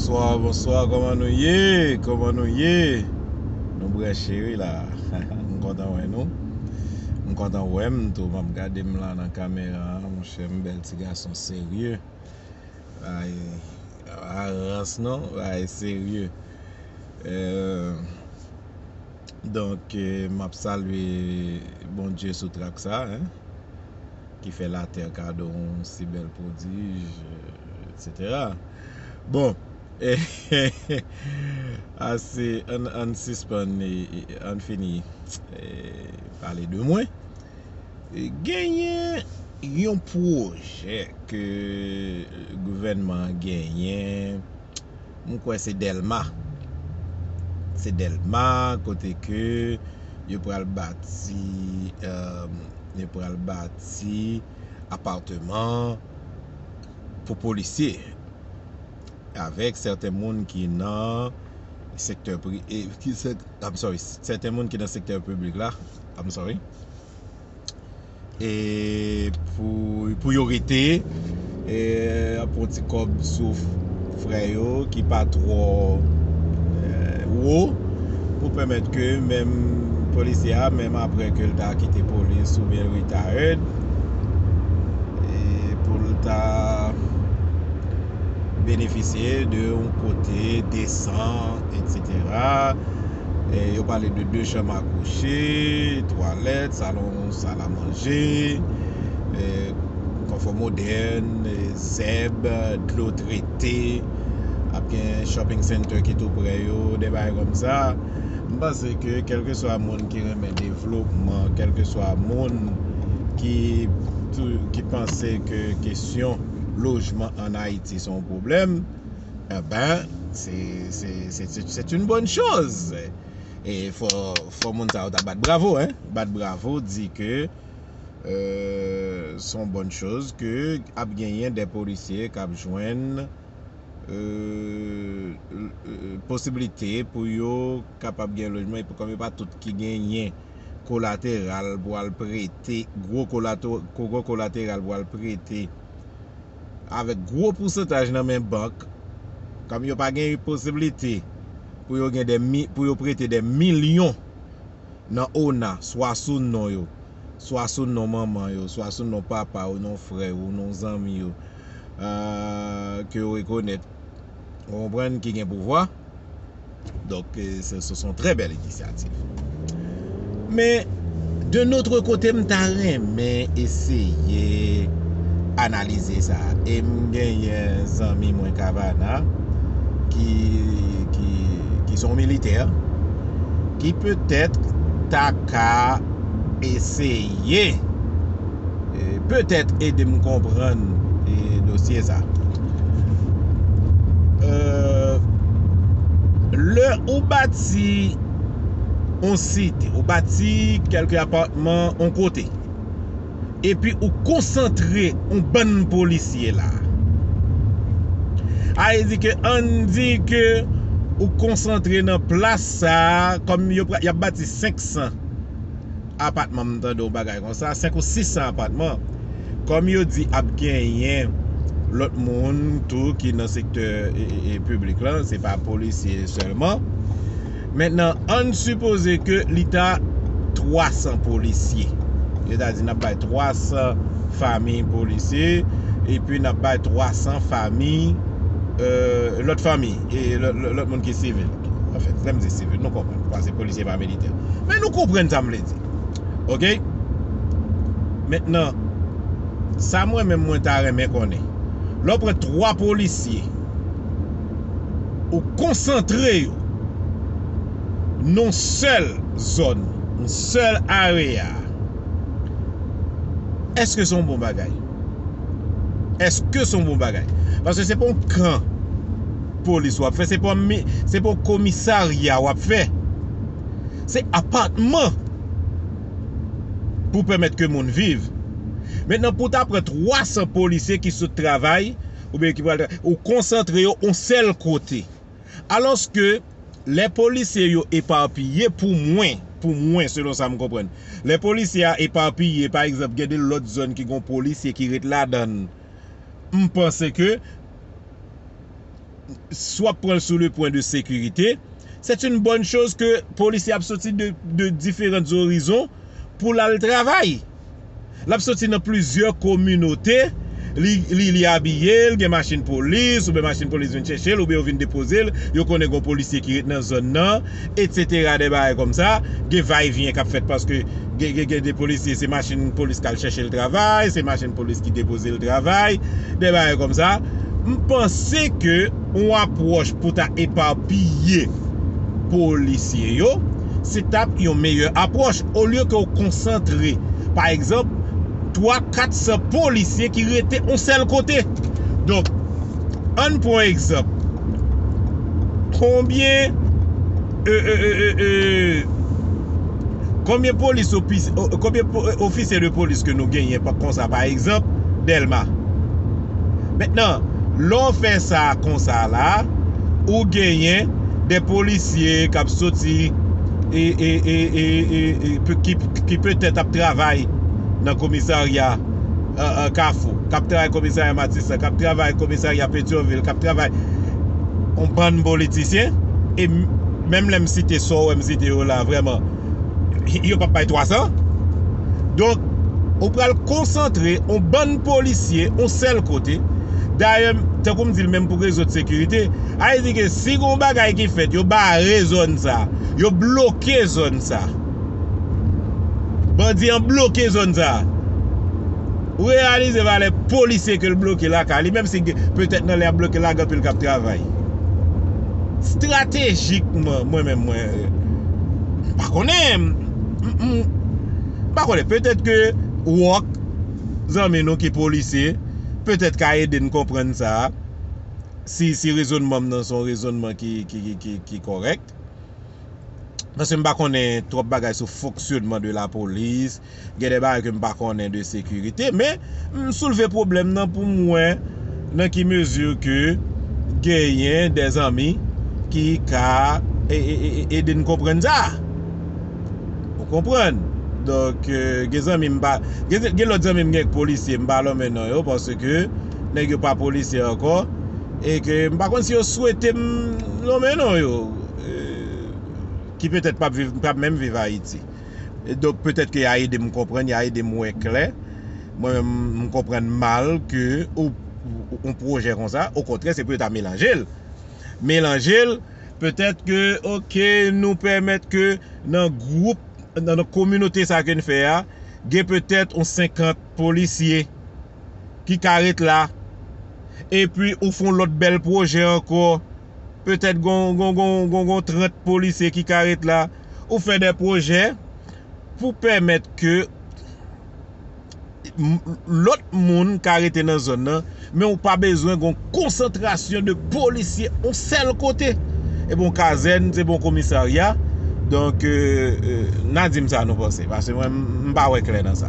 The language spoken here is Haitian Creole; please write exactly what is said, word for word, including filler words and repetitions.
Bonswa, bonswa, kòman nou ye? Kòman nou ye? Nou branche wi la. M kontan wè nou. M kontan wè m tou. M ap gade m la nan kamera an, monchè, m bèl ti gason serye. Ay, pa rans non, ay serye. Euh, donk, euh, m ap salye Bondye sou trak sa, hein, ki fè latè kado yon si bèl pwodij, euh, et cetera. Bon, ase, ann, ann sispann, e, e, ann fini, e, pale de mwen. E, genyen yon pwojè ke gouvènman an genyen, m kwè se Dèlma. Se Dèlma, kote ke yo pral bati, euh, yo pral bati apatman pou polisye, avèk sèten moun ki nan sektè pri-, e, ki sè-, I'm sorry, sèten moun ki nan sektè piblik la, I'm sorry. E pou, pou yo rete, e, ap pran ti kòb sou frè yo ki pa twò, e, wo, pou pèmèt ke menm polisye a, menm apre ke l ta kite polis oubyen l retired, e pou l ta benefisye de yon kote desan, et cetera. E yo pale de de chanm a kouche, twalèt, salon, sal a manje, e, konfò modèn, e, zèb, dlo trete, ap gen shopping center ki tou prè yo, de bagay kòmsa. M panse ke kèlkeswa moun ki renmen devlopman, kèlkeswa moun ki tou, ki panse ke kesyon lojman ann Ayiti se yon pwoblèm, enben, se, se, se, se, c'est une bonne chose. E fò, fò moun sa yo ta bat bravo, hein. Bat bravo, di ke, euh, se yon bòn choz ke ap genyen de polisye k ap jwenn, euh, euh, posiblite pou yo kapab gen lojman, epi kòm yo pa tout ki genyen kolateral pou al prete, gwo kolato-, gwo kolateral pou al prete avèk gwo pousantaj nan men bank, kòm yo pa gen posiblite pou yo gen de mi-, pou yo prete de milyon nan ona, swa sou non yo, swa sou non manman yo, swa sou non papa yo, non frè yo, non zanmi yo, euh, ke yo rekonèt, ou konprann, ki gen pouvwa. Donk, euh, se, se, se yon trè bèl inisyativ. Men, de notre côté, m ta renmen eseye analize sa. E m genyen zanmi mwen Kavana ki, ki, ki se yon militè, ki petèt ta ka eseye, e, petèt ede m konprann, e, dosye sa. Euh, lè ou bati yon site, ou bati kèlke apatman yon kote, epi ou konsantre yon bann polisye la. A vle di ke, ann di ke ou konsantre nan plas sa a, kòm yo pra-, y ap bati senk san apatman, m tande yon bagay konsa, senk ou sis san apatman. Kòm yo di ap genyen lòt moun tou ki nan sektè, e, e, e, piblik lan, se pa polisye sèlman. Mentnan, ann sipoze ke li ta twa san polisye. Yo ta di n ap bay twa san fanmi polisye, epi n ap bay twa san fanmi, euh, lòt fanmi, e lòt, lòt, lòt moun ki sivil. Anfen, lè m di sivil, nou konprann, paske polisye pa militè. Men nou konprann sa m vle di. Oke? Mentnan, sa mwen menm mwen ta renmen konnen. Lè w pran twa polisye, ou konsantre yo nan yon sèl zòn, yon sèl area, èske se yon bon bagay? Èske se yon bon bagay? Paske se pa yon kan polis w ap fè, se pa yon mi-, se pa yon komisarya w ap fè. Se apatman pou pèmèt ke moun viv. Mentnan, pou w ta pran twa san polisye ki sot travay, oubyen ki pral tra-, ou konsantre yo yon sèl kote. Alòske, lè polisye yo epapiye, pou mwen, pou mwen, selon sa m konprann, lè polisye a epapiye, pa egzanp, gen de lòt zòn ki gen polisye ki ret ladan l, m panse ke si w ap pran l sou le pwen de sekirite, c'est une bonne chose que polisye ap soti de, de diferan zorizon pou l al travay. L ap soti nan plizyè kominote, li, li, li abiye, l gen machin polis, oubyen machin polis vin chèche l, oubyen yo vin depoze l, yo konnen gen yon polisye ki ret nan zòn nan, etsetera, de bagay kòmsa. Gen vayevyen k ap fèt paske gen, gen, gen de polisye, se machin polis k al chèche l travay, se machin polis ki depoze l travay, de bagay kòmsa. M panse ke yon apwòch pou ta epapiye polisye yo, se t ap yon meyè apwòch, olye ke w konsantre, pa egzanp, twa, kat san polisye ki rete yon sèl kote. Donk, ann pran egzanp. Konbyen, e, e, e, e, e, konbyen polis, opis-, o-, konbyen po-, ofisye de polis ke nou genyen pa, konsa, pa egzanp, Dèlma? Mentnan, lè w fè sa konsa la, ou genyen de polisye k ap soti e, e, e, e, e, e, pe-, ki, ki petèt ap travay nan komisarya, e, e, Kafou, k ap travay komisarya Matisan, k ap travay komisarya Petyonvil, k ap travay yon bann politisyen, e m-, menm lè m site sa w wè m site yo la, vrèman, yo p ap bay twa san. Donk, ou pral konsantre yon bann polisye yon sèl kote. Dayè, tankou m di l, menm pou rezon de sekirite, sa vle di ke si gen yon bagay ki fèt, yo bare zòn sa, yo bloke zòn sa, bandi an bloke zòn sa, ou reyalize valè polisye ke l bloke lakay li, menm si gen, petèt nan lè y ap bloke la, gen anpil k ap travay. Estratejikman, mwen menm, mwen, m pa konnen, m, m, m pa konnen, petèt ke Wòk, zanmi nou ki polisye, petèt ka ede n konprann sa, si, si rezònman m nan se yon rezònman ki, ki, ki, ki, ki kòrèk. Paske m pa konnen twòp bagay sou fonksyonman de lapolis, gen de bagay ke m pa konnen de sekirite, men m soulve pwoblèm nan pou m wè nan ki mezi ke genyen de zanmi ki ka e, e, e, e, ede n konprann sa. Ou konprann? Donk, e, gen zanmi m pa, gen, gen lòt zanmi m gen k polisye, m pa lonmen non yo, paske nèg yo pa polisye ankò, e ke m pa konn si yo swete m lonmen non yo, e, ki petèt p ap viv, p ap menm viv Ayiti. E donk, petèt ke y a ede m konprann, y a ede m wè klè. Mwen menm, m konprann mal ke ou, ou, yon pwojè konsa, okontrè, se pou yo ta melanje l. Melanje l, petèt ke, oke, nou pèmèt ke nan gwoup, nan, nan kominote sa ke n fè a, gen petèt yon senkant polisye ki ka ret la. Epi ou fè yon lòt bèl pwojè ankò. Petèt gon, gon, gon, gon, gon trant polisye ki ka ret la. Ou fè de pwojè pou pèmèt ke m-, lòt moun ka rete nan zòn nan, men ou pa bezwen gon konsantrasyon de polisye yon sèl kote. E bon kazèn, se bon komisarya. Donk, e, e, n a di m sa nou panse, paske mwen, m, m pa wè klè nan sa.